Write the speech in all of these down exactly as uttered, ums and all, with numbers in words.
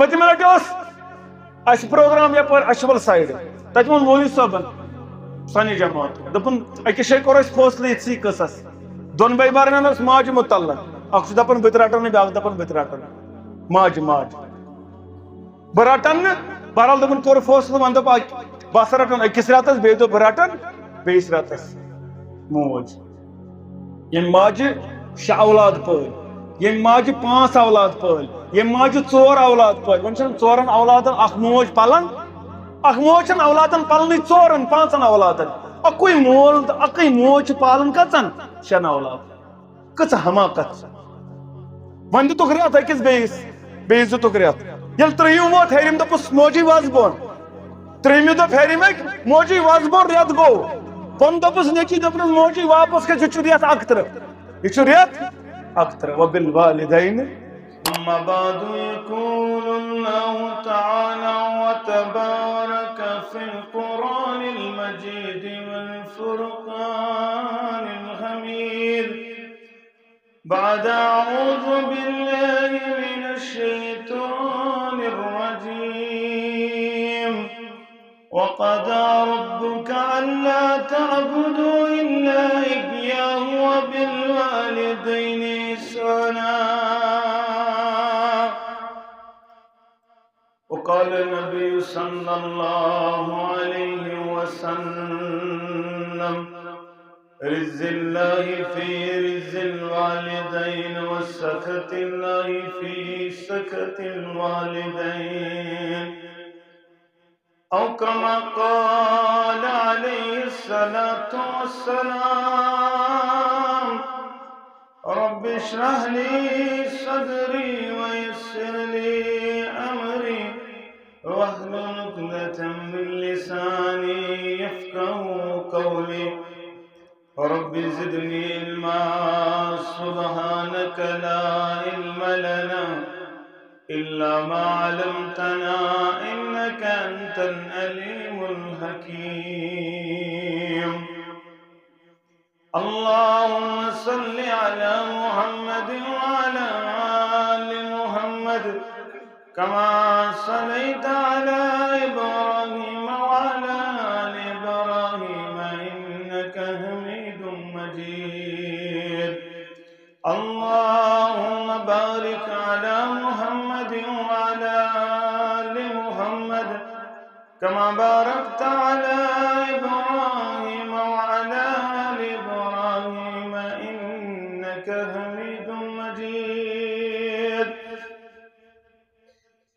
پٔتمہِ لٹہِ اوس اسہِ پروگرام یپٲرۍ اچھول سایڈ۔ تتہِ ووٚن مولوی صٲبن، سانہِ جماعت، دوٚپُن، أکِس جایہِ کوٚر اسہِ فٲصلہٕ یِتھسٕے قٕصس۔ دۄن بٲے بارنٮ۪ن ٲس ماجہِ مُتعلق۔ اکھ چھُ دپان، بہٕ تہِ رٹن نہٕ، بیٛاکھ دپان، بہٕ تہِ رٹن۔ ماجہِ، ماجہِ۔ بہٕ رٹن نہٕ۔ بہرحال دوٚپُن، کوٚر فٲصلہٕ، وۄنۍ دوٚپ اکہِ، بہٕ ہسا رٹن أکِس رٮ۪تس، بیٚیہِ دوٚپ، بہٕ رٹن بیٚیِس رٮ۪تس۔ موج۔ ییٚمہِ ماجہِ شےٚ اولاد پٲلۍ، ییٚمہِ ماجہِ پانٛژھ اولاد پٲلۍ، ییٚمہِ ماجہِ ژور اولاد پٲلۍ۔ وۄنۍ چھَنہٕ ژورن اولادن اکھ موج پلان، اکھ موج چھَنہٕ اولادن پلنٕے، ژورن پانٛژن اولادن۔ اکُے مول تہٕ اکٕے موج چھِ پالان کٔژن؟ شٮ۪ن اولادن۔ کۭژاہ حماقت۔ وۄنۍ دِتُکھ رٮ۪تھ أکِس بیٚیِس، بیٚیِس دِتُکھ رٮ۪تھ۔ ییٚلہِ ترٛیٚیِم ووت ہیٚرِم، دوٚپُس، موجی وَس بۄن۔ ترٛیٚیِمہِ دۄہ پھیرِ مےٚ موجی وَس بۄن، رٮ۪تھ گوٚو۔ پوٚن دوٚپُس نیٚچی، دوٚپنَس، موجی، واپس کھٔسۍ، یہِ چھُ رٮ۪تھ اَکترٕہ۔ یہِ چھُ رٮ۪تھ اَکترٕہ۔ وَبِالْوَالِدَيْنِ۔ أما بعد، يقول الله تعالى وتبارك في القرآن المجيد والفرقان الحميد بعد أعوذ بالله من الشيطان الرجيم. وقضى ربك ألا تعبدوا إلا إياه وبالوالدين إحسانا. وقال النبي صلى الله عليه وسلم: رضا الله في رضا الوالدين، وسخط الله في سخط الوالدين. أو كما قال عليه الصلاة والسلام: رب اشرح لي صدري ويسر لي أمري واحلل عقدة من لساني يفقهوا قولي. رب زدني علما. سبحانك لا علم لنا إلا ما علمتنا إنك أنت العليم الحكيم. اللهم صل على محمد وعلى آل محمد كما صليت على إبراهيم وعلى آل إبراهيم إنك حميد مجيد. اللهم بارك على محمد وعلى آل محمد كما باركت على إبراهيم وعلى آل إبراهيم إنك حميد مجيد.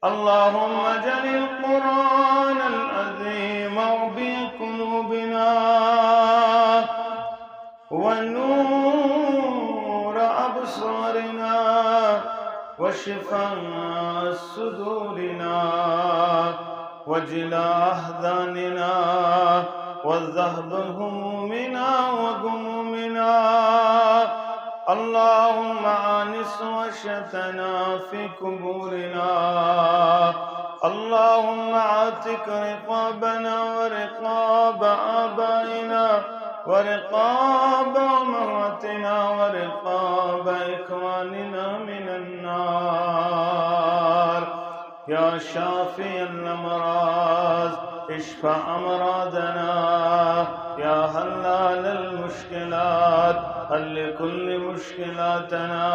اللهم اجعل القرآن العظيم ربيع قلوبنا ونور أبصارنا وشفاء صدورنا وجلاء أحزاننا وذهاب همومنا وغمومنا. اللهم آنس وحشتنا في قبورنا. اللهم اعتق رقابنا ورقاب آبائنا ورقاب أمهاتنا ورقاب إخواننا من النار. يا شافي الأمراض، اشف أمراضنا. يا حلال المشكلات، حل كل مشكلاتنا.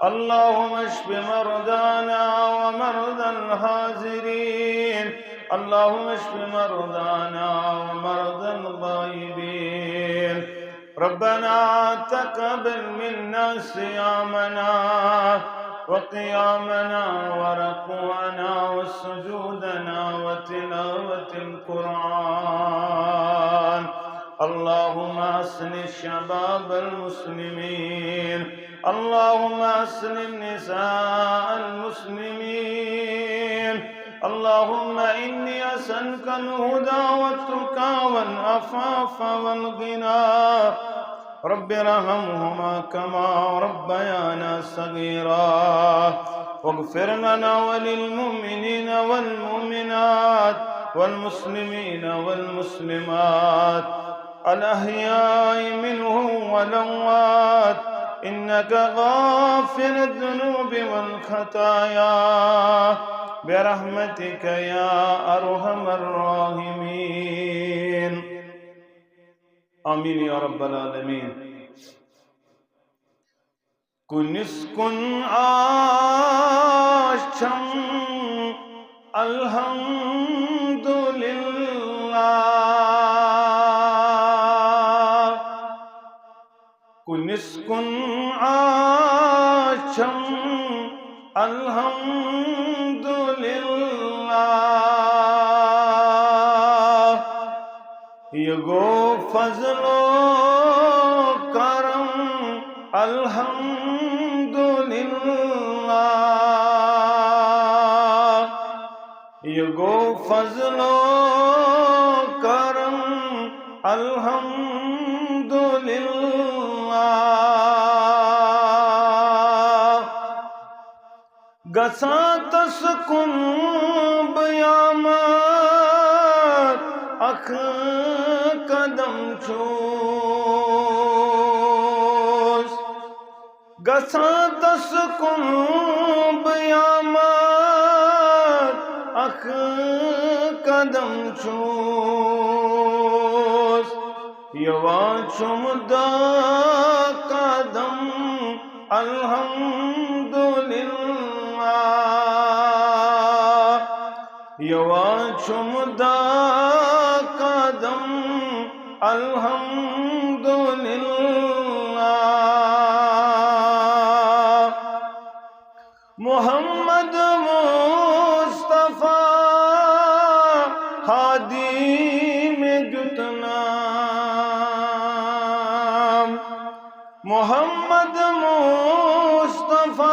اللهم اشف مرضانا ومرضى الحاضرين. اللهم اشف مرضانا ومرضى الغائبين. ربنا تقبل منا صيامنا وقيامنا وركوعنا وسجودنا وتلاوة القرآن. اللهم أصلح شباب المسلمين. اللهم أصلح نساء المسلمين. اللهم إني أسألك الهدى والتقى والعفاف والغنى. رب ارحمهما كما ربيانا صغيرا. واغفر لنا وللمؤمنين والمؤمنات والمسلمين والمسلمات الأحياء منهم والأموات إنك غافر الذنوب والخطايا برحمتك يا أرحم الراحمين. آمين يا رب العالمين. کُنِس کُن آز چھم الحمدللہ، کُنِس کُن آز چھم الحمدللہ۔ یہ گو فضل و کرم الحمدللہ، یہ گو فضل و کرم الحمدللہ۔ گژھان تس کُن بیامار اکھ قدم چھُس، گژھان تس کُن بیامار اکھ قدم چھُس، یوان چھُم دہ قدم الحمدللہ، یوان چھُم دہ قدم الحمدللہ۔ محمد مصطفیٰ ہادی مےٚ دیُت نام، محمد مصطفیٰ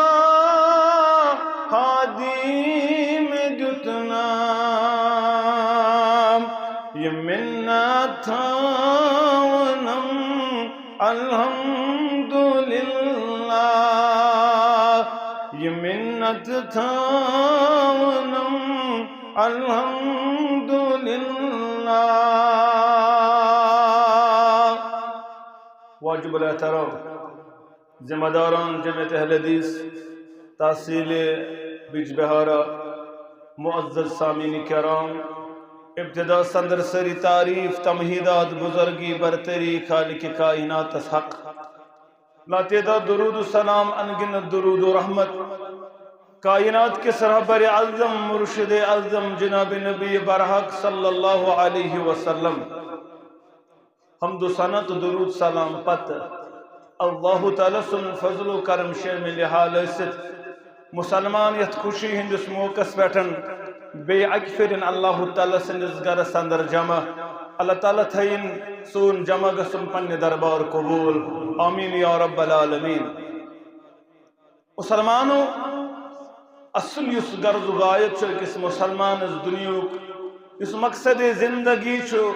ہادی مےٚ دیُت نام، یہِ مِنت تھاونم الحمدللہ، یہِ مِنت تھاونم الحمدللہ۔ واجب الاحترام ذمہ داران جمعیت اہل حدیث تحصیل بجبہارا، معزز سامعین کرام، ابتدا سندر سری تعریف، تمہیدات، بزرگی، برتری خالق کائناتس حق، لاتعداد درود و سلام، انگنت درود و رحمت کائنات کس رہبر اعظم مرشد اعظم جناب نبی برحق صلی اللہ علیہ وسلم۔ حمد و ثنا تہٕ درود سلام پتہٕ اللہ تعالیٰ سُنٛد فضل و کرم شٲمِلِ حال ٲسِتھ، مسلمان یتھ خوشی ہٕنٛدِس موقعس پٮ۪ٹھ بیٚیہِ اکہِ پھِرِ اللہ تعالیٰ سٕنٛدِس گرس اندر جمع۔ اللہ تعالیٰ تھٲیِن سون جمع گژھُن پننہِ دربار قبول۔ آمین یا رب العالمین۔ مسلمانو، اصل یُس غرض و غایت چھُ أکِس مسلمانس دُنیاہُک، یُس مقصد زندگی چھُ،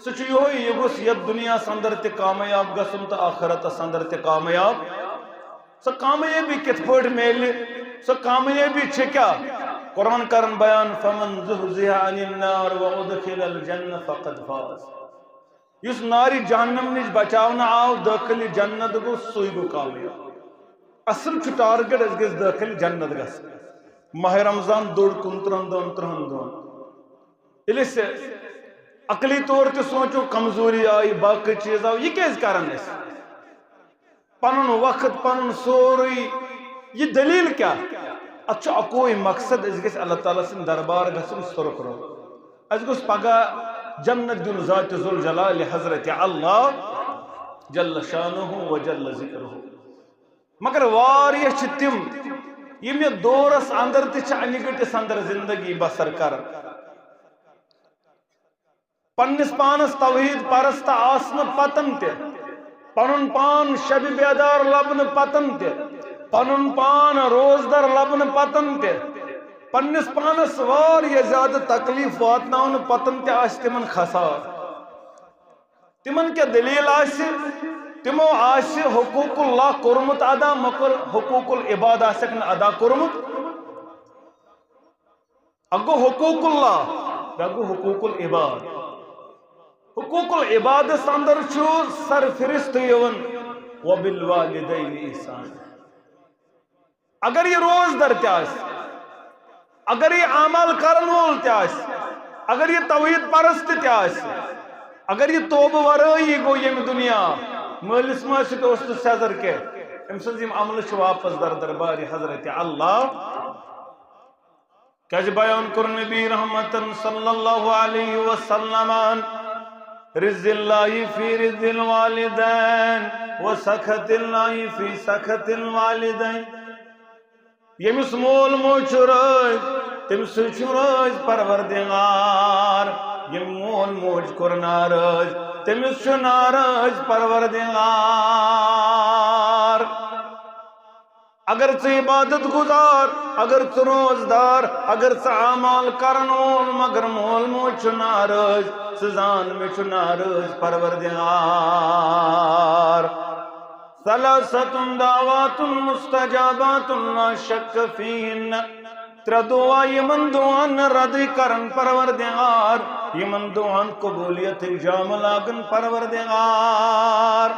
سُہ چھُ یِہوٚے، یہِ گوٚژھ یتھ دُنیاہس اندر تہِ کامیاب گژھُن تہٕ آخرتس اندر تہِ کامیاب۔ سۄ کامیٲبی کِتھ پٲٹھۍ میلہِ؟ سۄ کامیٲبی چھِ کیٛاہ؟ قرآن کرن بیان، فمن زحزح عن النار وادخل الجنہ فقد فاز۔ یُس نارِ جہنم نِش بچاونہٕ آو، دٲخلِ جنت گوٚو، سُے گوٚو کامیاب۔ اصل چھُ ٹارگٹ، أسۍ گٔژھۍ دٲخلِ جنت گژھٕنۍ۔ ماہِ رمضان دوٚر کُنترٕہن دۄہن، ترٕہن دۄہن۔ ییٚلہِ أسۍ عقلی طور تہِ سونٛچو، کمزوری آیہِ، باقٕے چیٖز آو، یہِ کیٛازِ کران أسۍ؟ پنُن وقت، پنُن سورُے، یہِ دلیل کیٛاہ؟ اتھ چھُ اکوے مقصد، أسۍ گژھِ اللہ تعالیٰ سٕنٛدِ دربار گژھُن سُرخرو۔ اسہِ گوٚژھ پگاہ جنت دیُن ذاتِ ذوالجلالِ حضرتِ اللہ جل شانہ و جل ذکرہ۔ مگر واریاہ چھِ تِم، یِم یتھ دورس اندر تہِ چھِ انہِ گٔٹِس اندر زندگی بسر کران۔ پننِس پانس توحید پرست آسنہٕ پتن تہِ، پنُن پان شبِ بیدار لبنہٕ پتن تہِ، پنُن پان روزدر لبنہٕ پتن تہِ، پننِس پانس واریاہ زیادٕ تکلیف واتناونہٕ پتن تہِ آسہِ تِمن خسار۔ تِمن کیٛاہ دلیل آسہِ؟ تِمو آسہِ حقوق اللہ کوٚرمُت ادا، مگر حقوق العباد آسٮ۪کھ نہٕ ادا کوٚرمُت۔ اکھ گوٚو حقوق اللہ، بیٛاکھ گوٚو حقوق العباد۔ حقوق العبادس اندر چھُ سرفہرست یِوان وبالوالدین احسانا۔ اگر یہِ روزدر تہِ آسہِ، اگر یہِ اعمال کرن وول تہِ آسہِ، اگر یہِ توحید پرست تہِ آسہِ، اگر یہِ توبہٕ ورٲیی گوٚو ییٚمہِ دُنیا، مٲلِس ماجہِ سۭتۍ اوس نہٕ سیٚزر کینٛہہ، أمۍ سٕنٛز یِم عملہٕ چھِ واپس در دربارِ حضرت اللہ۔ کیازِ بیان کوٚر نبی رحمتن صلی اللہ علیہ وسلمن، رضا اللہ فی رضا الوالدین و سخط اللہ فی سخط الوالدین۔ ییٚمِس مول موج چھُ رٲضۍ، تٔمِس سۭتۍ چھُ رٲضۍ پروردگار۔ ییٚمۍ مول موج کوٚر ناراض، تٔمِس چھُ ناراض پروردگار۔ اگر ژٕ عبادت گزار، اگر ژٕ روزدار، اگر ژٕ اعمال کرن وول، مگر مول موج چھُ ناراض، ژٕ زان مےٚ چھُ ناراض پروردگار۔ ثلاثة دعوات مستجابات لا شک فیہن۔ ترٛےٚ دعا، یِمن دعاہن نہٕ ردٕے کرن پروردگار، یِمن دعاہن قبولیتٕکۍ جامہٕ لاگن پروردگار۔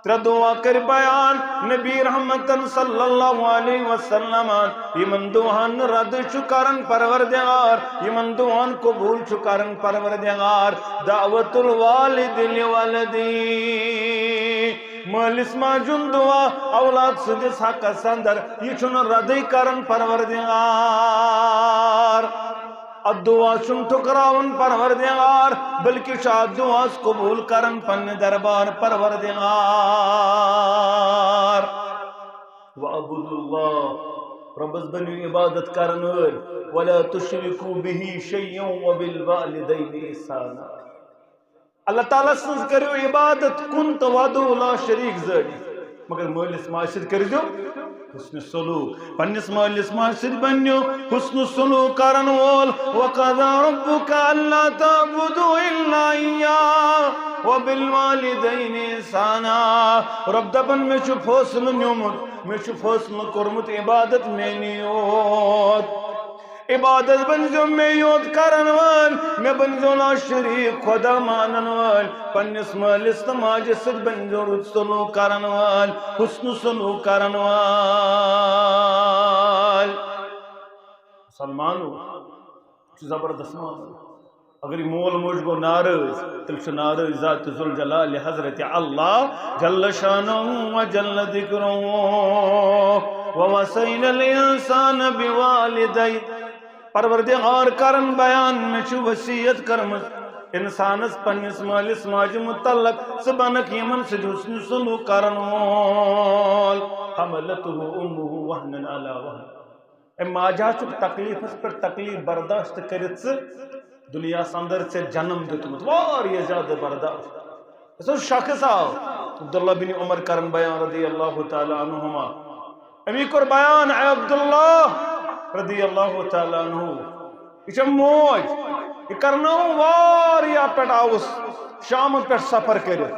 ترٛےٚ دعا کٔرۍ بیان نبی رحمتن صلی اللہ علیہ وسلمن، یِمن دعاہن نہٕ ردٕے چھُ کران پروردگار، یِمن دعاہن قبول چھُ کران پروردگار۔ دعوت الوالد لولدی، مٲلِس ماجہِ ہُنٛد دعا اولاد سٕنٛدِس حقس اندر، یہِ چھُنہٕ ردٕے کران پروردگار۔ اتھ دعا چھُنہٕ ٹھُکراوان پروردگار، بلکہ چھُ اتھ دعاہس قبول کران پننہِ دربار پروردگار۔ وَاعْبُدُوا اللَّهَ، رۄبس بٔنِو عبادت کرن وٲلۍ، وَلَا تُشْرِكُوا بِهِ شَيْئًا وَبِالْوَالِدَيْنِ إِحْسَانًا۔ اللہ تعالیٰ سٕنٛز کٔرِو عبادت، کُن تہٕ وحدہ لا شریک زٲنِتھ، مگر مٲلِس ماجہِ سۭتۍ کٔرۍزیو حسن سلوک، پننِس مٲلِس ماجہِ سۭتۍ بٔنِو حسن سلوک کرن وول۔ وَقَضَىٰ رَبُّكَ أَلَّا تَعْبُدُوا إِلَّا إِيَّاهُ وَبِالْوَالِدَيْنِ إِحْسَانًا۔ رۄب دپان، مےٚ چھُ فٲصلہٕ نیوٗمُت، مےٚ چھُ فٲصلہٕ کوٚرمُت عبادت میٛٲنی یوت۔ عبادت بٔنۍزیو مےٚ یوت کرن وٲلۍ، مےٚ بٔنۍزیو لا شریٖک خۄدا مانن وٲلۍ، پننِس مٲلِس تہٕ ماجہِ سۭتۍ بٔنۍزیو رُت سلوٗک کرن وٲلۍ، حُسنُ سلوٗک کرن وٲلۍ۔ مسلمانو، یہِ چھُ زبردست معاملہٕ۔ اگر یہِ مول موج گوٚو ناراض، تیٚلہِ چھُ ناراض ذات ذوالجلال حضرت اللہ جل شانہ و جل ذکرہ۔ ووصینا الانسان بوالدیہ۔ پروردگار کرن بیان، مےٚ چھِ وصیت کٔرمٕژ انسانس پننِس مٲلِس ماجہِ متعلق، ژٕ بنکھ یِمن سۭتۍ حُسنِ سلوٗک کرن وول۔ حملتہ امہ وہنا علی وہن۔ أمۍ ماجہِ ہا چھُکھ تکلیفس پٮ۪ٹھ تکلیف برداشت کٔرِتھ ژٕ دُنیاہس اندر ژےٚ جنم دیُتمُت، واریاہ زیادٕ برداشت۔ یُس حظ شخص آو، عبداللہ بن عمر کرن بیان رضی اللہ تعالیٰ عنہما۔ أمی کوٚر بیان، اے عبداللہ رضی اللہ تعالیٰ عنہ، یہِ چھےٚ موج، یہِ کرنٲوٕم واریاہ پٮ۪ٹھ آوُس شامہٕ پٮ۪ٹھ سفر کٔرِتھ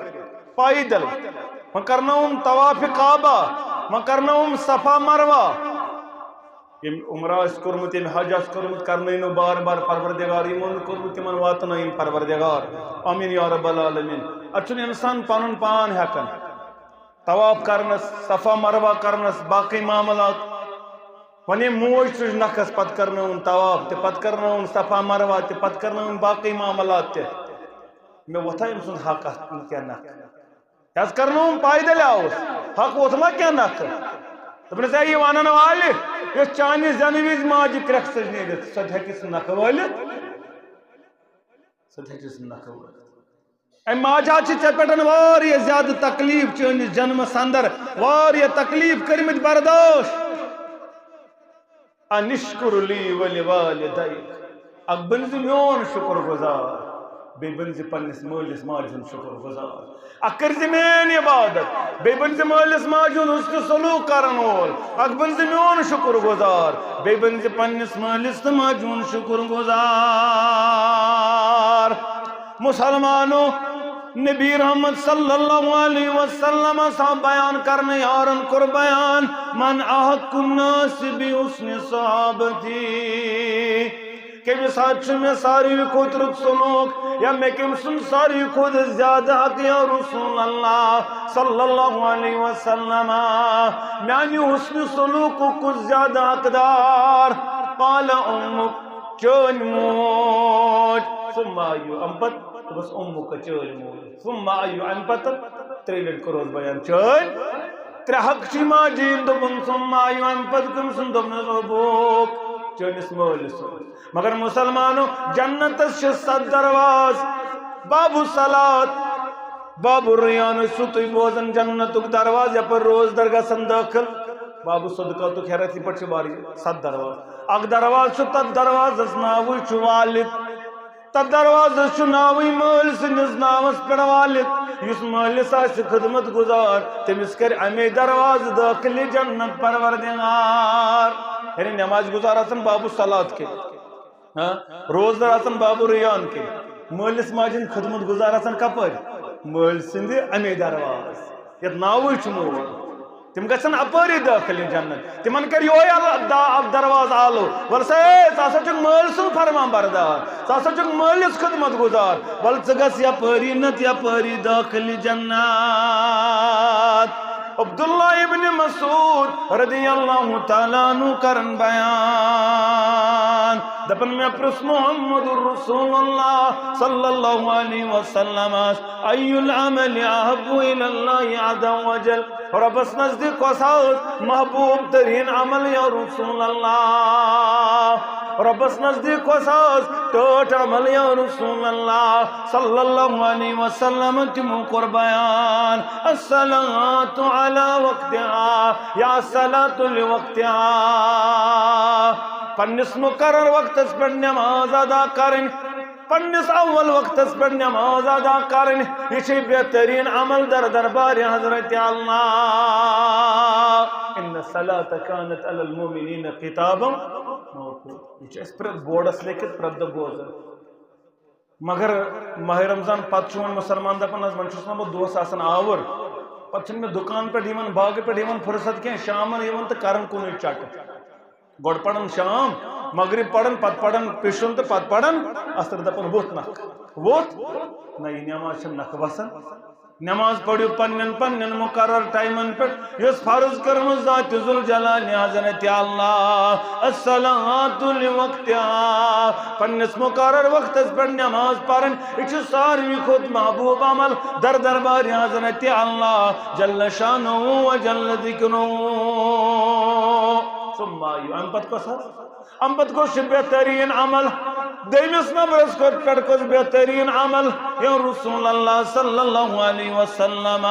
پیدل۔ وۄنۍ کرنٲوٕم طواف کعبہ، وۄنۍ کرنٲوٕم صفا مروہ۔ ییٚمۍ عمرہ آسہِ کوٚرمُت، ییٚمۍ حج آسہِ کوٚرمُت، کرنٲوِنو بار بار پروردگار، یِمو نہٕ کوٚرمُت، تِمن واتنٲیِن پروردگار۔ آمین یا رب العالمین۔ اتھ چھُنہٕ انسان پنُن پان ہٮ۪کان۔ طواف کرنس، صفا مروہ کرنس، باقٕے معاملات۔ وۄنۍ ییٚمۍ موج تُج نکھس، پتہٕ کرنٲوٕن طواف تہِ، پتہٕ کرنٲوٕن صفا مروہ تہِ، پتہٕ کرنٲوٕن باقٕے معاملات تہِ۔ مےٚ وۄتھا أمۍ سُنٛد حق اتھ کُن کینٛہہ نکھٕ؟ یہِ حظ کرنووُم پیدل آوُس، حق ووٚتھ ما کینٛہہ نکھٕ؟ دوٚپنس، اے، یہِ ونن والہِ، یۄس چانہِ زٮ۪نہٕ وِزِ ماجہِ کرٛٮ۪کھ سٕج نیٖرِتھ، سۄ تہِ ہیٚکہِ سُہ نکھٕ وٲلِتھ، سۄ تہِ ہیٚکہِ سُہ نکھٕ وٲلِتھ۔ امہِ ماجہِ حظ چھِ ژےٚ پٮ۪ٹھ واریاہ زیادٕ تکلیف چٲنِس جنمس اندر، واریاہ تکلیف کٔرمٕتۍ برداشت۔ ان اشکر لی ولوالدیک۔ اکھ بٔنۍ زِ میون شکر گزار، بیٚیہِ بٔنۍ زِ پننِس مٲلِس ماجہِ ہُنٛد شکر گزار۔ اکھ کٔرۍ زِ میٲنۍ عبادت، بیٚیہِ بٔنۍ زِ مٲلِس ماجہِ ہُنٛد حُسنِ سلوٗک کرن وول۔ اکھ بٔنۍ زِ میون شکر گزار، بیٚیہِ بٔنۍ زِ پننِس مٲلِس تہٕ ماجہِ ہُنٛد شکر گزار۔ مسلمانو، نبی رحمت صلی اللہ علیہ وسلم سا بیان کرنے یارن کوٚر بیان، من احق الناس بحسن صحابتی۔ کٔمِس سۭتۍ چھُ مےٚ ساروی کھۄتہٕ رُت سلوک، یا مےٚ کٔمۍ سُنٛد ساروی کھۄتہٕ زیادٕ حق، یا رسول اللہ صلی اللہ علیہ وسلم؟ میانہِ حسن سلوکُک کُس زیادٕ حقدار؟ قال امک، چٲنۍ موج۔ ثم ایو، امہِ پتہٕ دوٚپُس امک، چٲنۍ موج۔ ثم ایو، امہِ پتہٕ ترٛیٚیہِ لٹہِ کوٚرُس بیان، چٲنۍ ترٛےٚ حق چھِ ماجہِ ہِنٛدۍ۔ دوٚپُن ثم ایو، امہِ پتہٕ کٔمۍ سُنٛد؟ دوٚپنَس ابوک، چٲنِس مٲلِس سُنٛد۔ مگر مسلمانو، جنتس چھِ ستھ دروازٕ۔ باب الصلات، باب الریان، ٲسِو تُہۍ بوزان، جنتُک دروازٕ یپٲرۍ روزدر گژھن دٲخل۔ باب الصدقاتُک ہیرتھ، یہِ پٲٹھۍ چھِ واریاہ ستھ دروازٕ۔ اکھ دروازٕ چھُ، تتھ دروازس ناوٕے چھُ والد۔ تتھ دروازس چھُ ناوٕے مٲلۍ سٕنٛدِس ناوس پٮ۪ٹھ والد۔ یُس مٲلِس آسہِ خدمت گزار، تٔمِس کرِ امے دروازٕ دٲخل یہِ جنت پروردگار۔ یعنی نماز گزار آسن باب الصلات کے، ہاں، روزدار آسن باب الریان کے، مٲلِس ماجہِ ہٕنٛدۍ خدمت گزار آسن کپٲرۍ؟ مٲلۍ سٕنٛدِ امے دروازٕ، یتھ ناوٕے چھُ مول۔ تِم گژھن اپٲری دٲخل یہِ جنت۔ تِمن کرِ یِہوٚے ال-، دا-، دروازٕ آلو۔ وَلہٕ سا، ہے، ژٕ ہسا چھُکھ مٲلۍ سُنٛد فرمان بردار، ژٕ ہسا چھُکھ مٲلِس خدمت گزار۔ وَلہٕ ژٕ گژھ یپٲری نتہٕ یپٲری دٲخل یہِ جنت۔ عبداللہ ابن مسعود رضی اللہ تعالیٰ عنہ کرن بیان، دپن، مےٚ پرُژھ محمد رسول اللہ صلی اللہ علیہ وسلم، ای العمل احب الی اللہ عز وجل؟ رۄبس نزدیٖک کۄس حظ محبوب تریٖن عمل یا رسول اللہ؟ رۄبس نزدیٖک کۄس حظ ٹٲٹھ عمل یا رسول اللہ صلی اللہ علیہ وسلم؟ تِمو کوٚر بیان، الصلاۃ علی وقتہا یا الصلاۃ لوقتہا۔ پننِس مقرر وقتس پٮ۪ٹھ نماز ادا کرٕنۍ۔ پننِس اول وقتس پٮ۪ٹھ نماز ادا کرٕنۍ، یہِ چھِ بہتریٖن عمل در دربارِ حضرت اللہ۔ ان الصلاۃ کانت علی المؤمنین کتابا موقوتا۔ یہِ چھُ اَسہِ پرٛٮ۪تھ بورڈس لیکھِتھ، پرٛٮ۪تھ دۄہ بوزان۔ مگر ماہِ رمضان پتہٕ چھُ وۄنۍ مُسلمان دپان، حظ، وۄنۍ چھُس نہٕ بہٕ دۄہس آسان آوُر، پتہٕ چھُنہٕ مےٚ دُکان پٮ۪ٹھ یِوان، باغہٕ پٮ۪ٹھ یِوان فرصت کینٛہہ، شامن یِوان تہٕ کران کُنُے چٹہٕ۔ گۄڈٕ پران شام، مغرب پران، پتہٕ پران پِشُن تہٕ پتہٕ پران عصر۔ دپان، ووٚتھ نکھ، ووٚتھ۔ نہ، یہِ نماز چھےٚ نکھ وسان۔ نماز پٔرِو پننٮ۪ن پننٮ۪ن مقرر ٹایمن پٮ۪ٹھ، یۄس فرض کٔرمٕژ ذات ذوالجلال حضرت اللہ۔ الصلاۃ لوقتہا، پننِس مقرر وقتس پٮ۪ٹھ نماز پرٕنۍ، یہِ چھُ ساروی کھۄتہٕ محبوب عمل در دربارِ حضرت اللہ جل شانہ و جل ذکرہ۔ ثم ایو، امہِ پتہٕ کۄس حظ؟ امہِ پتہٕ کۄس چھِ بہتریٖن عمل؟ دوٚیمِس نمبرس کۄس، پٮ۪ٹھ کۄس بہتریٖن عمل یا رسول اللہ صلی اللہ علیہ وسلم؟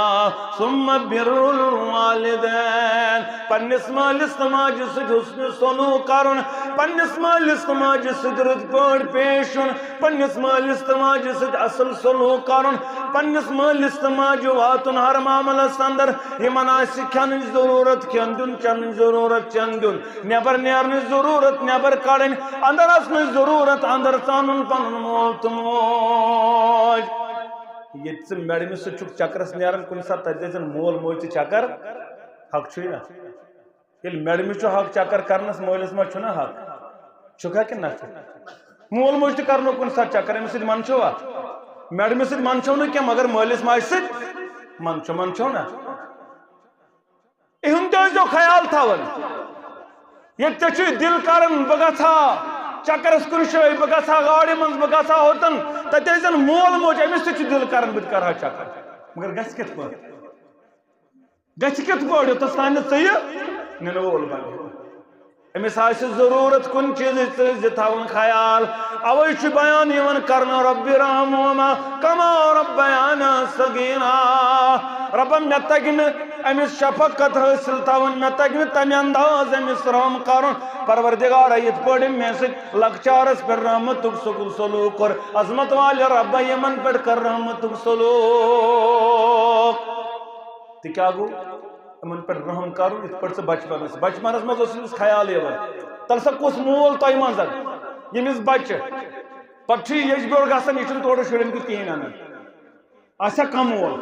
ثم بر الوالدین۔ پننِس مٲلِس تہٕ ماجہِ سۭتۍ حسن سلوک کرُن، پننِس مٲلِس تہٕ ماجہِ سۭتۍ رٕتۍ پٲٹھۍ پیش یُن، پننِس مٲلِس تہٕ ماجہِ سۭتۍ اصل سلوک کرُن، پننِس مٲلِس تہٕ ماجہِ واتُن ہر معاملس اندر، یِمن آسہِ کھٮ۪نٕچ ضروٗرت، کھٮ۪ن دیُن، چٮ۪نٕچ ضروٗرت، چٮ۪ن دیُن، نٮ۪بر نیرنٕچ ضروٗرت، نٮ۪بر کڑٕنۍ، اندر اژنٕچ ضروٗرت، اندر ژانُن پنُن مول تہٕ موج۔ ییٚتہِ ژٕ میڈمہِ سۭتۍ چھُکھ چکرس نیران کُنہِ ساتہٕ، تتہِ دِژٕن مول موج تہِ چکر، حق چھُے نا؟ ییٚلہِ میڈمہِ چھُ حق چکر کرنس، مٲلِس ما چھُنہ حق؟ چھُکھا کِنہٕ نہ چھُ؟ مول موج تہِ کرنو کُنہِ ساتہٕ چکر، أمِس سۭتۍ منٛدچھوا؟ میڈمہِ سۭتۍ منٛدچھو نہٕ کینٛہہ، مگر مٲلِس ماجہِ سۭتۍ منٛدچھو، منٛدچھو نہ؟ یِہُنٛد تہِ ٲسۍزیو خیال تھاوان۔ ییٚتہِ ژےٚ چھُے دِل کران بہٕ گژھٕ ہا چکرس کُنہِ جایہِ، بہٕ گژھٕ ہا گاڑِ منٛز، بہٕ گژھٕ ہا ہوٚتن، تَتہِ ٲسۍ زن مول موج، أمِس تہِ چھُ دِل کران بہٕ تہِ کرٕ ہا چکر، مگر گژھِ کِتھ پٲٹھۍ؟ گژھِ کِتھ پٲٹھۍ یوٚتَس تام نہٕ ژٕ یہِ نِنہٕ وول بَنہِ؟ أمِس آسہِ ضروٗرت کُنہِ چیٖزٕچ، ژٕ ٲسۍ زِ تھاوُن خیال۔ اَوَے چھُ بیان یِوان کرنہٕ، رب ارحمہما کما ربیانی صغیرا۔ ربم، مےٚ تَگہِ نہٕ أمِس شفقت حٲصِل تھاوٕنۍ، مےٚ تَگہِ نہٕ تَمہِ انداز أمِس رحم کرُن۔ پروردگارا، یِتھ پٲٹھۍ أمۍ مےٚ سۭتۍ لۄکچارس پٮ۪ٹھ رحمتُک سکوٗل سلوٗک کوٚر، عظمت والہِ ربہ، یِمن پٮ۪ٹھ کر رحمتُک سلوٗک۔ تہٕ کیٛاہ گوٚو؟ یِمن پٮ۪ٹھ رحم کرُن، یِتھ پٲٹھۍ ژٕ بچپنس، بچپنس منٛز اوس أمِس خیال یِوان، تَلہٕ سا کُس مول تۄہہِ منٛز، ییٚمِس بچہِ پتہٕ چھُ یہِ یچھ بیوٚل گژھان، یہِ چھُنہٕ تورٕ شُرٮ۪ن کیُتھ کِہیٖنۍ اَنان۔ آسہِ ہا کانٛہہ مول؟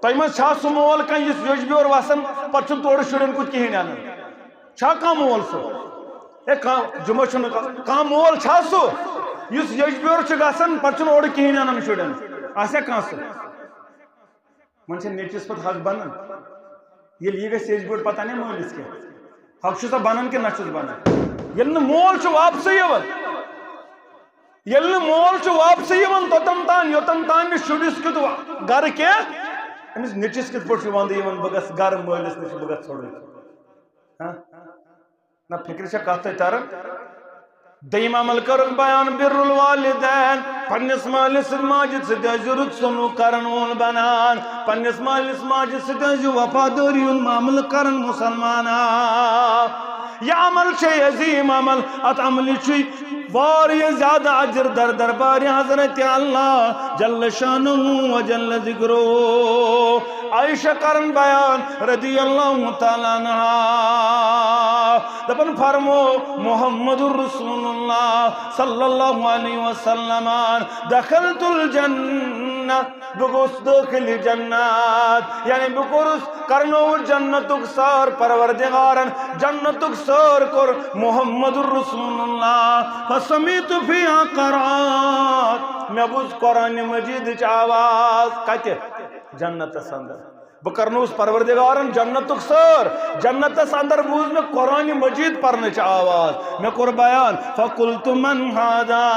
تۄہہِ منٛز چھا سُہ مول کانٛہہ یُس یچھ بیوٚل وسان، پتہٕ چھُنہٕ تورٕ شُرٮ۪ن کیُتھ کِہیٖنۍ اَنان؟ چھا کانٛہہ مول سُہ؟ ہے، کانٛہہ جمعہ چھُنہٕ کانٛہہ، کانٛہہ مول چھا سُہ، یُس یجبیور چھُ گژھان، پتہٕ چھُنہٕ اورٕ کِہیٖنۍ اَنان شُرٮ۪ن؟ آسیا کانٛہہ سُہ؟ وۄنۍ چھا نیٚچوِس پتہٕ حق بنان؟ ییٚلہِ یہِ گژھِ یجبیور، پتہ نے مٲلِس کیٛاہ حق چھُ سا بنان کِنہٕ نہ چھُس بنان؟ ییٚلہِ نہٕ مول چھُ واپسٕے یِوان، ییٚلہِ نہٕ مول چھُ واپسٕے یِوان توٚتَن تام، یوٚتَن تام نہٕ شُرِس کیُتھ گَرٕ کینٛہہ، أمِس نیٚچِس کِتھ پٲٹھۍ چھُ وَندٕ یِوان، بہٕ گژھٕ گَرٕ، مٲلِس نِش بہٕ گژھٕ ژھوٚرُے؟ ہاں؟ نہ، فِکرِ چھےٚ کَتھ تۄہہِ تَران؟ دوٚیِم عمل کٔرٕن بیان، بِرُّ الوالِدین، پنٛنِس مٲلِس سۭتۍ ماجہِ سۭتۍ ٲسۍزیو رُت سلوٗک کَرَن وول بَنان، پنٛنِس مٲلِس ماجہِ سۭتۍ ٲسۍزیو وفادٲری ہُنٛد معاملہٕ کَرَن مُسلمانا۔ یہِ عمل چھے عظیٖم عمل، اَتھ عملہِ چھُے واریاہ زیادٕ اجر در دربارِ حضرت اللہ جل شانہ و جل ذکرہ۔ عائشہ کرن بیان رضی اللہ تعالیٰ عنہا، دپن فرمو، محمد رسول اللہ صلی اللہ علیہ وسلم، دخلت الجنہ، بہٕ گوس دٲخل جنت، یعنی بہٕ کوٚرُس، کرنووُس جنتُک سٲر پروردگارن، جنتُک سٲر کوٚر محمد رسول اللہ۔ فسمعت فیہا قرات، مےٚ بوٗز قرآن مجیدٕچ آواز۔ کتہِ؟ جنتس اندر۔ بہٕ کرنووُس پروردگارن جنتُک سٲر، جنتس اندر بوٗز مےٚ قرآن مجید پرنٕچ آواز۔ مےٚ کوٚر بیان، فقلت من ہذا؟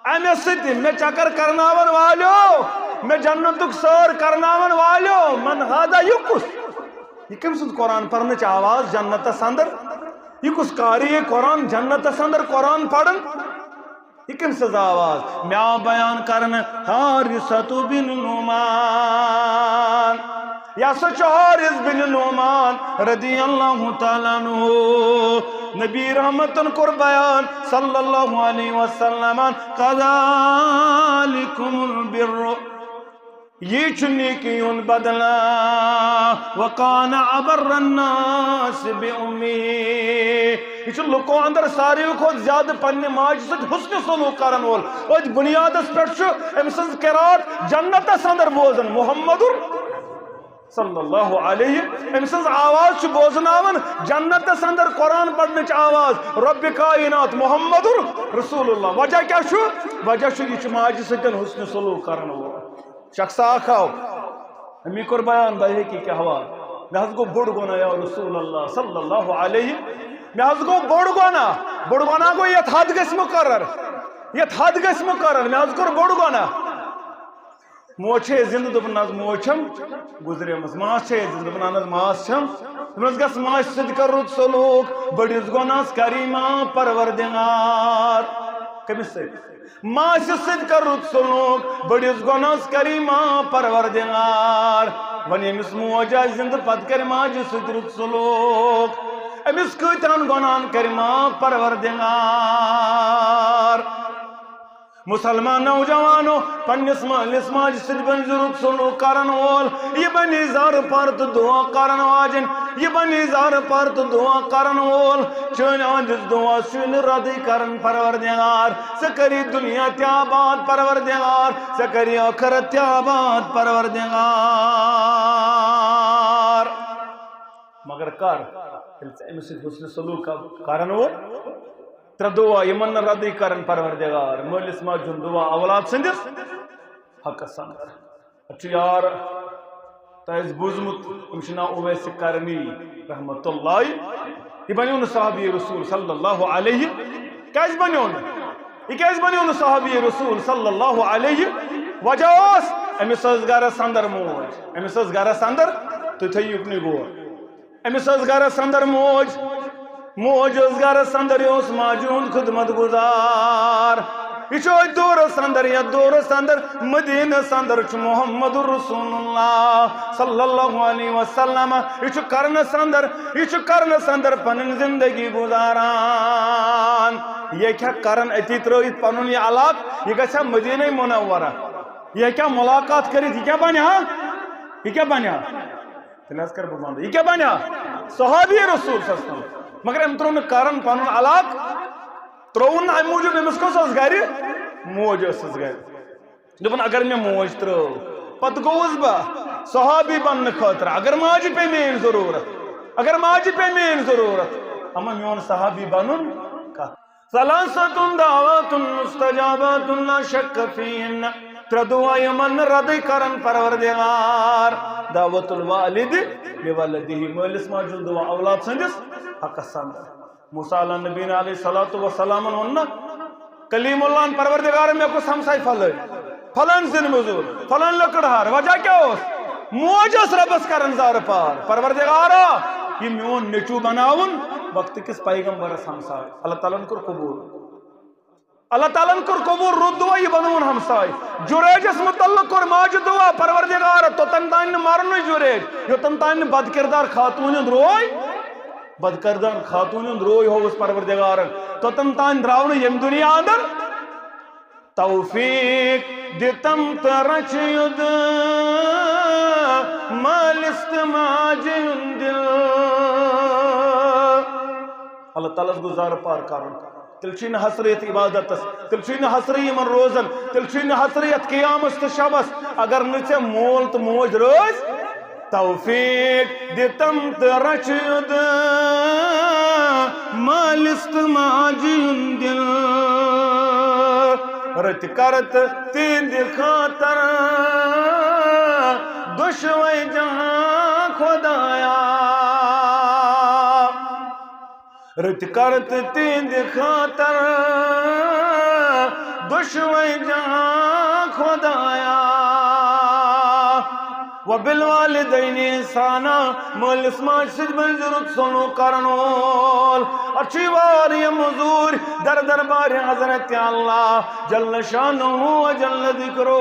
امہِ سۭتۍ مےٚ چکر کرناون والیو، مےٚ جنتُک سٲر کرناون والیو، من ہذا، یہِ کُس؟ یہِ کٔمۍ سٕنٛز قرآن پرنٕچ آواز جنتس اندر؟ یہِ کُس قاری قرآن جنتس اندر قرآن پران؟ یہِ کٔمۍ سٕنٛز آواز؟ مےٚ آو بیان کرنہٕ حارثہ بن نعمان۔ یہِ ہسا چھُ حارث بن نعمان رضی اللہ تعالیٰ عنہ۔ نبی رحمتن کوٚر بیان صلی اللہ علیہ وسلم، کذالکم البر، یی چھُ نیکی ہُنٛد بدلہٕ۔ وکان ابر الناس بامہ، یہِ چھُ لُکو اندر ساروی کھۄتہٕ زیادٕ پننہِ ماجہِ سۭتۍ حسن سلوک کرن وول۔ أتھۍ بنیادس پٮ۪ٹھ چھُ أمۍ سٕنٛز قرات جنتس اندر بوزان، محمد صلی اللہ علیہ، أمۍ سٕنٛز آواز چھُ بوزناوان جنتس اندر قرآن پرنٕچ آواز، رب کائنات محمد رسول اللہ۔ وجہ کیٛاہ چھُ؟ وجہ چھُ، یہِ چھُ ماجہِ سۭتۍ حسن سلوک کرن وول۔ شخص اکھ آو، أمی کوٚر بیان بیہقی کہِ حوالہٕ، مےٚ حظ گوٚو بوٚڑ گۄناہ یا رسول اللہ صلی اللہ علیہ، مےٚ حظ گوٚو بوٚڑ گۄناہ۔ بوٚڑ گۄناہ گوٚو یتھ حد گژھِ مقرر، یتھ حد گژھِ مقرر، مےٚ حظ کوٚر بوٚڑ گۄناہ۔ موج چھے زندٕ؟ دوٚپُن، نہ حظ، موج چھم گُزریمٕژ۔ ماس چھے زندٕ؟ دوٚپُن، اہن حظ، ماس چھم۔ دوٚپُن حظ، گژھ ماجہِ سۭتۍ کر رُت سلوک، بٔڑِس گۄناہس کری معاف پروردگار۔ کٔمِس سۭتۍ؟ ماسہِ سۭتۍ کر رُت سلوک، بٔڑِس گۄناہس کری معاف پروردگار۔ وۄنۍ ییٚمِس موج آسہِ زندٕ، پتہٕ کرِ ماجہِ سۭتۍ رُت سلوک، أمِس کۭتہن گۄناہن کرِ معاف پروردگار۔ مسلمان نوجوانو، پننِس مٲلِس ماجہِ سۭتۍ بٔنۍ زِ رُت سلوک کرن وول۔ یہِ بنی زارٕ پار تہٕ دعا کرن واجٮ۪ن۔ یہِ بنی زارٕ پار تہٕ دعا کرن وول۔ چٲنۍ أہنٛدِس دعا چھُے نہٕ ردٕے کران پروردگار۔ ژٕ کری دُنیا تہِ آباد پروردگار۔ ژٕ کری ٲخرت تہِ آباد پروردگار۔ مگر کر؟ ییٚلہِ ژٕ أمِس سۭتۍ حسن سلوک کرن وول۔ ترٛےٚ دعا یِمن نہٕ ردٕے کرن پروردگار، مٲلِس ماجہِ ہُنٛد دعا اولاد سٕنٛدِس حقس اندر۔ اَتھ چھُ یار، تۄہہِ آسہِ بوٗزمُت، أمِس چھُ ناو اویس قرنی رحمتہ اللہ۔ یہِ بنیو نہٕ صحابی رسول صلی اللہ علیہ۔ کیٛازِ بنیو نہٕ؟ یہِ کیٛازِ بنیو نہٕ صحابی رسول صلی اللہ علیہ؟ وجہ اوس، أمِس ٲس گرس اندر موج، أمِس ٲس گرس اندر، تُہۍ تھٲیِو یُکنُے غور۔ أمِس ٲس گرس اندر موج، موج ٲس گرس اندر، یہِ اوس ماجہِ ہُنٛد خدمت گزار۔ یہِ چھُ أتھۍ دورس اندر، یتھ دورس اندر مدینس اندر چھُ محمد رسول اللہ صلی اللہ علیہ وسلم۔ یہِ چھُ کرنس اندر، یہِ چھُ کرنس اندر پنٕنۍ زندگی گزاران۔ یہِ ہیٚکہِ ہا کرن أتی ترٲوِتھ پنُن یہِ علاقہٕ، یہِ گژھِ ہا مدینہ منورہ، یہِ ہیٚکہِ ہا ملاقات کٔرِتھ، یہِ کیٛاہ بنہِ ہا؟ یہِ کیٛاہ بنہِ ہا؟ تیٚلہِ حظ کَرٕ بہٕ بنٛد۔ یہِ کیٛاہ بنیٛاو؟ صحابی رسول صلی اللہ علیہ وسلم۔ مگر أمۍ ترٛوو نہٕ کرن پنُن علاقہٕ، ترٛووُن نہٕ اَمہِ موٗجوٗب، أمِس کۄس ٲس گرِ؟ موج ٲسٕس گرِ۔ دوٚپُن، اگر مےٚ موج ترٛٲو، پتہٕ گوٚوُس بہٕ صحابی بننہٕ خٲطرٕ، اگر ماجہِ پیٚیہِ میٛٲنۍ ضروٗرت، اگر ماجہِ پیٚیہِ میٛٲنۍ ضروٗرت، اما میون صحابی بنُن کتھ۔ ثلاثة دعوات مستجابات لا شك فيهن۔ ترٛےٚ دعا یِمن نہٕ ردٕے کرن پروردگار۔ دعوت الوالد لولده، مٲلِس ماجہِ ہُنٛد دعا اولاد سٕنٛدِس حقس اندر۔ موسیٰ علیٰ نبینا علیہ الصلوۃ والسلامن ووٚن نہ، کلیم اللہن، پروردگار، مےٚ گوٚژھ ہمساے فلٲنۍ، فلٲنۍ زِنۍ موٚزوٗر، فلٲنۍ لٔکٕر ہار۔ وجہ کیٛاہ اوس؟ موج ٲس رۄبس کران زارٕ پار، پروردگارا، یہِ میون نیٚچوٗ بناوُن، وقتہٕ کِس پیغمبرس ہمساے۔ اللہ تعالیٰ ہن کوٚر قبوٗل۔ اللہ تعالیٰ ہن کوٚر قبوٗل، رُت دعا، یہِ بنووُن ہمساے۔ جُریجس متعلق کوٚر ماجہِ دعا، پروردگار، توٚتن تام نہٕ مرنُے جُریج، یوٚتن تام نہٕ بد کردار خاتوٗن ہُنٛد روے، بد کردار خاتوٗن ہُنٛد روے ہووُس پروردگارن، توٚتن تام درٛاو نہٕ ییٚمہِ دُنیا اندر۔ توفیق دِتم تہٕ رچھِ یُد مٲلِس تہٕ ماجہِ ہُنٛد دِل۔ اللہ تعالیٰ ہس گوٚژھ زارٕ پار کرُن۔ تیٚلہِ چھُے نہٕ حسرٕ یتھ عبادتس، تیٚلہِ چھُے نہٕ حسرٕ یِمن روزن، تیٚلہِ چھُے نہٕ حسرٕ یتھ قیامس تہٕ شبس، اگر نہٕ ژےٚ مول تہٕ موج رٲضۍ۔ توفیق دِتم تہٕ رچھِ یُد مٲلِس تہٕ ماجہِ ہُنٛد دِل۔ رٕتۍ کر تہٕ تِہنٛدِ خٲطرٕ دۄشوے جہان خدایا۔ رٕتۍ کر تہٕ تِہنٛدِ خٲطرٕ دۄشوے جہان خدایا۔ وبالوالدین احسانا، مٲلِس ماجہِ سۭتۍ بنزِ رُت سلوک کرن وول۔ اتھ چھِ واریاہ مٔزوٗرۍ در دربارِ حضرت اللہ جل شانہ و جل ذکرہ۔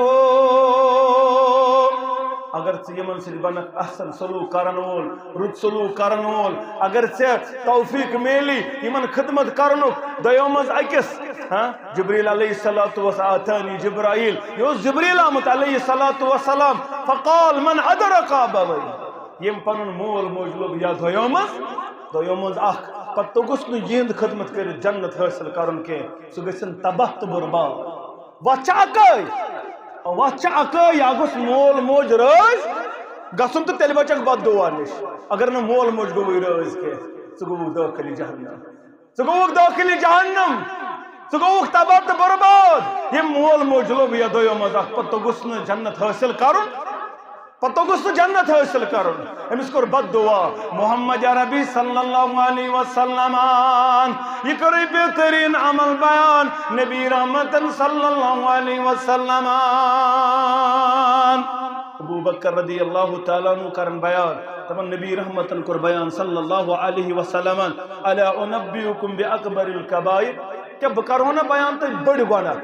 اگر ژٕ یِمن سۭتۍ بنکھ احسن سلوک کرن وول، رُت سلوک کرن وول، اگر ژےٚ توفیق میلی یِمن خدمت کرنُک، دۄیو منٛز أکِس، ہاں، جبریل علیہ الصلوۃ والسلام، آتانی جبرائیل، یہِ اوس جبریل آمُت علیہ الصلوۃ والسلام، فقال من ادرک ابویہ، ییٚمۍ پنُن مول موج لوٚب یا دۄیو منٛز، دۄیو منٛز اکھ، پتہٕ توٚگُس نہٕ یِہنٛد خدمت کٔرِتھ جنت حٲصِل کرُن کینٛہہ، سُہ گژھن تباہ تہٕ برباد۔ وتھ چھِ اکٲے، وتھ چھِ اکٲے، یا گوٚژھ مول موج رٲضۍ گژھُن تہٕ تیٚلہِ بچکھ بد دعا نِش۔ اگر نہٕ مول موج گوٚوُے رٲضۍ کینٛہہ، ژٕ گوٚوُکھ دٲخلہِ جہنم۔ ژٕ گوٚوُکھ دٲخلہِ جہنم، ژٕ گوٚوُکھ تباہ تہٕ برباد۔ ییٚمۍ مول موج لوٚب یا دۄیو منٛز اکھ، پتہٕ توٚگُس نہٕ جنت حٲصِل کرُن، پتہٕ توٚگُس نہٕ جنت حٲصِل کرُن۔ أمِس کوٚر بد دعا۔ محمد عربی صلی اللہ علیہ وسلم، یہِ کٔرٕے بہتریٖن عمل بیان نبی رحمتن صلی اللہ علیہ وسلم۔ ابو بکر رضی اللہ تعالیٰ عنہ کرن بیان، دپان نبی رحمتن کوٚر بیان صلی اللہ علیہ وسلم، الا انبئکم باکبر الکبائر، کیا بہٕ کرہو نہ بیان تۄہہِ بٔڑۍ گۄناہ،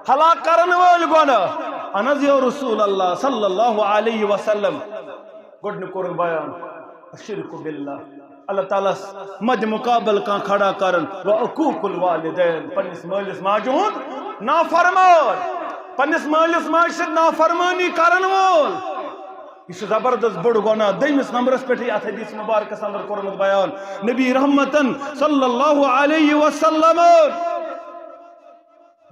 ہلاک کرن وٲلۍ گۄناہ؟ اہن حظ یا رسول اللہ صلی اللہ علیہ وسلم۔ گۄڈٕنیُک کوٚرُکھ بیان، الشرک باللہ، اللہ تعالیٰ ہس مد مقابل کانٛہہ کھڑا کرن، و عقوق الوالدین، پننِس مٲلِس ماجہِ ہُنٛد نافرمان، پننِس مٲلِس ماجہِ سۭتۍ نافرمٲنی کرن وول۔ یہِ چھُ زبردست بوٚڑ گۄناہ۔ دوٚیمِس نمبرس پٮ۪ٹھ یہِ اتھ حدیث مبارکس اندر کوٚرمُت بیان نبی رحمتن صلی اللہ علیہ وسلم۔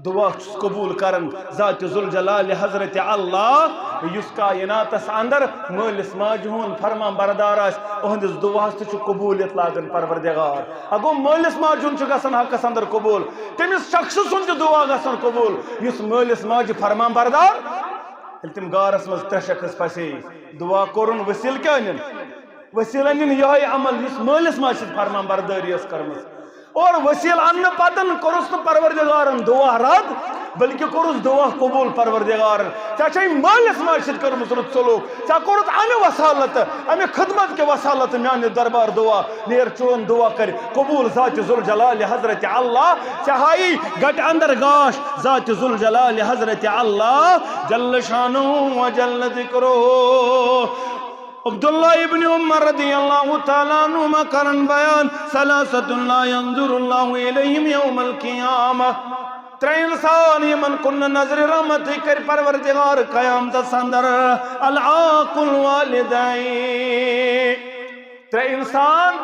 دعا چھُس قبول کران ذات ذوالجلال حضرت اللہ، یُس کائناتس اندر مٲلِس ماجہِ ہُنٛد فرمان بردار آسہِ، اُہندِس دعاہس تہِ چھُ قبولیت لاگان پروردگار۔ اگو مٲلِس ماجہِ ہُنٛد چھُ گژھان حقس اندر قبول، تٔمِس شخص سُنٛد تہِ دعا گژھان قبول، یُس مٲلِس ماجہِ فرمان بردار۔ ییٚلہِ تِم غارس منٛز ترٛےٚ شخص پھسے، دعا کوٚرُن، وسیلہٕ کیٛاہ أنِن؟ وسیلہٕ أنِن یِہوٚے عمل، یُس مٲلِس ماجہِ سۭتۍ فرمان بردٲری ٲس کٔرمٕژ۔ اور وسیلہٕ اننہٕ پتن کوٚرُس نہٕ پروردگارن دعا رد، بلکہِ کوٚرُس دعا قبول پروردگارن۔ ژےٚ چھے مٲلِس ماجہِ سۭتۍ کٔرمٕژ رُت سلوک، ژےٚ کوٚرُتھ امہِ وسالت، امہِ خدمت کہِ وسالت میانہِ دربار دعا۔ نیر چون دعا کرِ قبول ذات ذوالجلال حضرت اللہ۔ ژےٚ ہایی گٹہِ اندر گاش ذات ذوالجلال حضرت اللہ جل شانہ و جل ذکرہ۔ عبداللہ ابن عمر رضی اللہ تعالیٰ عنہما کرن بیان، ثلاثة لا ينظر الله إليهم يوم القيامة۔ ترٛےٚ انسان یِمن کُن نہٕ نظرِ رحمتٕے کرِ پروردگار قیامتس اندر، العاق الوالدین۔ ترٛےٚ انسان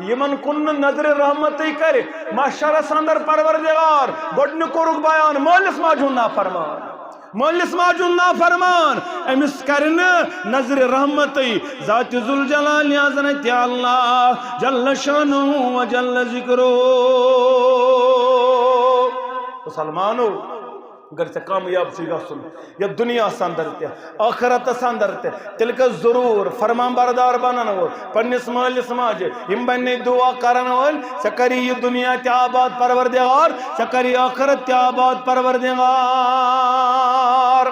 یِمن کُن نہٕ نظرِ رحمتٕے کرِ محشرس اندر پروردگار۔ گۄڈٕنیُک کوٚرُکھ بیان مٲلِس ماجہِ ہُنٛد نافرمان۔ مٲلِس ماجہِ ہُنٛد نافرمان، أمِس کرِ نہٕ نظرِ رحمتٕے ذاتِ ذوالجلال حضرت اللہ جل شانہ و جل ذکرہ۔ مسلمانو، اگر ژےٚ کامیاب چھُے گژھُن، یتھ دُنیاہس اندر تہِ، ٲخرتس اندر تہِ، تیٚلہِ گژھ ضروٗر فرمان بردار بنن وول۔ پننِس مٲلِس ماجہِ، یِم بننے دعا کرن وٲلۍ، ژےٚ کری یہِ دُنیا تہِ آباد پروردگار، ژےٚ کری ٲخرت تہِ آباد پروردگار۔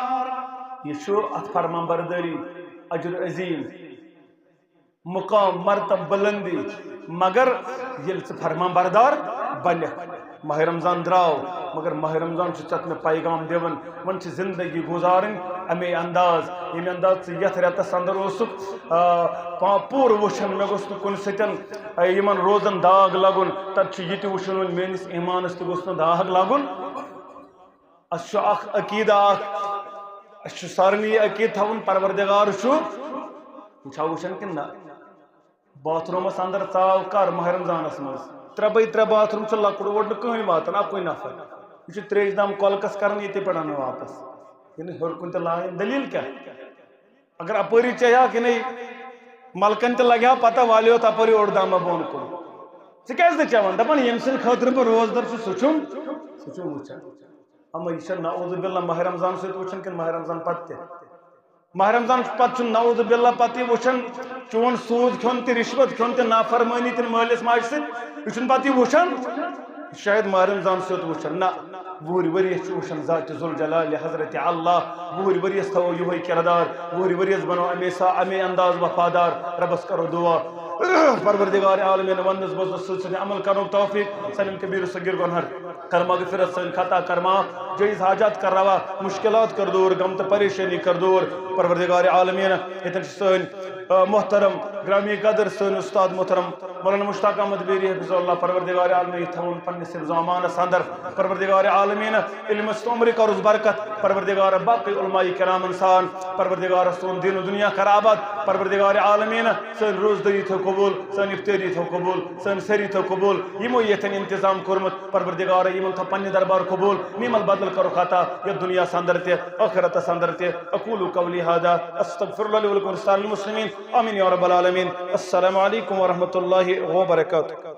یہِ چھُ اتھ فرمان بردٲری اجر عظیم، مقام، مرتب، بلندی۔ مگر ییٚلہِ ژٕ فرمان بردار بنکھ، ماہِ رمضان درٛاو، مگر ماہِ رمضان چھُ ژےٚ مےٚ پیغام دِوان، وۄنۍ چھِ زندگی گُزارٕنۍ امے انداز، ییٚمہِ انداز ژٕ یتھ رٮ۪تس اندر اوسُکھ، آ، پا-، پوٗرٕ وٕچھان، مےٚ گوٚژھ نہٕ کُنہِ سۭتۍ، آ، یِمن روزن داغ لگُن، تتہِ چھُ یہِ تہِ وٕچھُن وۄنۍ میٲنِس ایمانس تہِ گوٚژھ نہٕ داغ لگُن۔ اسہِ چھُ اکھ عقیدٕ اکھ، اسہِ چھُ سارنٕے یہِ عقیدٕ تھاوُن، پروردگار چھُ، یہِ چھا وٕچھان کِنہٕ نہ؟ باتھ روٗمس اندر ژاو کر؟ ماہِ رمضانس منٛز۔ ترٛےٚ بے ترٛےٚ باتھ روٗم چھِ لۄکُٹ، اور نہٕ کٕہٕنۍ واتان، اکُے نفر۔ یہِ چھُ تریش دام کۄلکس کران، ییٚتہِ پٮ۪ٹھ انان واپس۔ یعنی ہیوٚر کُن تہِ لایان، دٔلیٖل کیٛاہ؟ اگر اپٲری چیہاکھ یعنی ملکن تہِ لگہِ ہا پتہ، والیو تپٲری اوٚڑ دامہ بۄن کُن۔ ژٕ کیٛازِ نہٕ چٮ۪وان؟ دپان، ییٚمہِ سٕنٛدِ خٲطرٕ بہٕ روزدر چھُس، سُہ چھُم، سُہ چھُم وٕچھان۔ اما یہِ چھےٚ نعوذ باللہ ماہِ رمضان سۭتۍ وٕچھان کِنہٕ ماہِ رمضان پتہٕ تہِ؟ ماہِ رمضان پتہٕ چھُنہٕ نعوذ باللہ پتہٕ یہِ وٕچھان چون سوٗد کھیوٚن تہِ، رِشوت کھیوٚن تہِ، نافرمٲنی تہِ مٲلِس ماجہِ سۭتۍ، یہِ چھُنہٕ پتہٕ یہِ وٕچھان۔ یہِ چھُ شاید ماہِ رمضان سۭتۍ وٕچھان۔ نہ، وُہٕرۍ ؤرۍ یَس چھُ وٕچھان ذاتِ ذوالجلال حضرت اللہ، وُہٕرۍ ؤرۍ یَس تھاوو یِہوٚے کردار، وُہٕرۍ ؤرۍ یَس بنو اَمے سا-، اَمے انداز وفادار۔ ربس کرو دعا، پروردگار عالمین وننس بوزنس سۭتۍ سۭتۍ عمل کرنُک توفیق سانٮ۪ن کبیر و صغیر گۄنہن کر مغفرت، سٲنۍ خطا کر معاف، جٲیز حاجات کر روا، مشکلات کر دور، غم تہٕ پریشانی کر دور۔ پروردگار عالمین، ییٚتٮ۪ن چھِ سٲنۍ، آ، محترم گرامی قدر سٲنۍ استاد محترم مولانا مشتاق احمد بیری حفظہ اللہ، پروردگار عالمین، یہِ تھاوُن پننِس حفظ و امانس اندر۔ پروردگار عالمین، علمس تہٕ عمرِ کرُس برکت۔ پروردگار، باقی علماء کرامن سان، پروردگار، سون دین و دنیا کر آباد۔ پروردگار عالمین، سٲنۍ روزدٲری تھٲو قبول، سٲنۍ افطٲری تھٲو قبول، سٲنۍ سحری تھٲو قبول۔ یِمو ییٚتٮ۪ن انتظام کوٚرمُت، پروردگار، یِمن تھٲو پننہِ دربار قبول۔ نعم البدل کرو خطا یتھ دنیاہس اندر تہِ، ٲخرتس اندر تہِ۔ اقول قولی هذا، استغفر الله لي ولكم ولسائر المسلمين۔ آمين يا رب العالمين۔ السلام عليكم ورحمة الله وبركاته۔